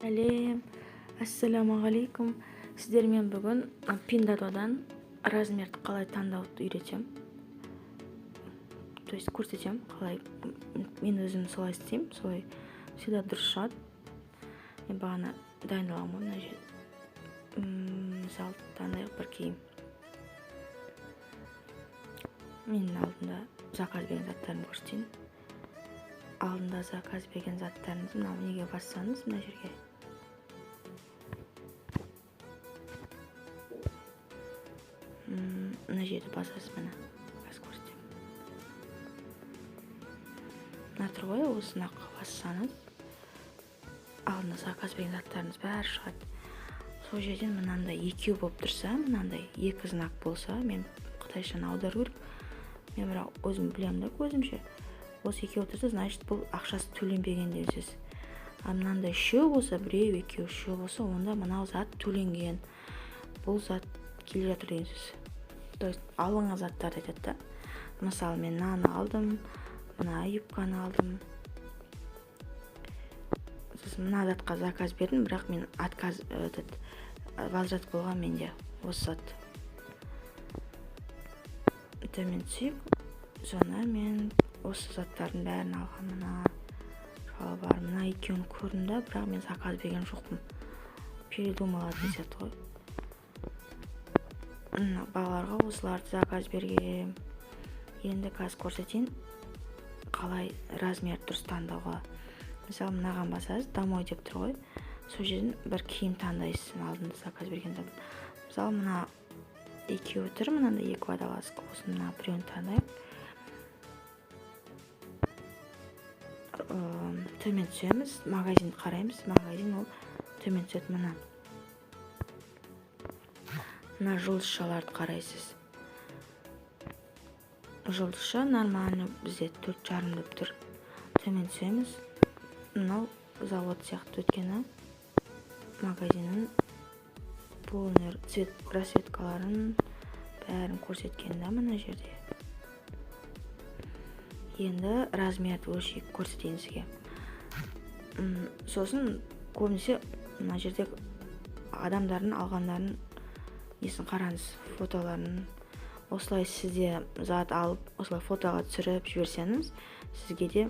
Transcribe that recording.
Сәлем, ассалаумағалейкум! Сіздермен бүгін Пиндуодуодан размерді қалай таңдауды үйретемін, то есть көрсетемін қалай. Мен өзім солай істеймін, солай всегда дұрыс шығады. Мен бағана дайындалғанмын ғой. Мына жерде, мысалы, таңдайық бір киім. Менің алдында заказ берген заттарымды көрсетейін. Алдында заказ берген заттарыңыз, мынау неге бассаңыз, мына жерге, мына жерді басасыз. Міне, қазір көрсетемін. Мына тұр ғой, осыны бассаңыз, алдында заказ берген заттарыңыз бәрі шығады. Сол жерден мынандай екеу болып тұрса, мынандай екі знак болса, мен қытайшаны аудару керек мен, бірақ өзім білемін да көзімше. Осы екеу тұрса, значит, бұл ақшасы төленбеген деген сөз. Ал мынандай үшеу болса, біреу, екеу, үшеу болса, онда мынау зат төленген, бұл зат келе жатыр деген сөз. То есть алынған заттарды айтады да. Мысалы, мен мынаны алдым, мына юбканы алдым, сосын мына затқа заказ бердім, бірақ мен отказ, этот, возврат болған менде осы зат. Төмен түсейік. Соны мен осы заттардың бәрін алған. Мына шалбар, мына екеуін көрдім да, бірақ мен заказ берген жоқпын, передумала деген сияқты ғой. Мына балаларға осыларды заказ бергем. Енді қазір көрсетейін қалай размер дұрыс таңдауға. Мысалы, мынаған басасыз, «Домой» деп тұр ғой, сол жерден бір киім таңдайсыз, алдында заказ берген зат. Мысалы, мына екеуі тұр, мынандай екі водолазка, осыны, мына біреуін таңдайық. Төмен түсеміз, магазинді қараймыз. Магазин ол төмен түседі. Мына мына жұлдызшаларды қарайсыз. Жұлдызша нормально, бізде 4,5 деп тұр. Төмен түсеміз. Мынау завод сияқты, өйткені магазиннің полный цвет, расцветкаларын бәрін көрсеткен да мына жерде. Енді размерді өлшеп көрсетейін сізге. Сосын көбінесе мына жерде адамдардың алғандарын несін қараңыз, фотоларын. Осылай сізде зат алып, осылай фотоға түсіріп жіберсеңіз, сізге де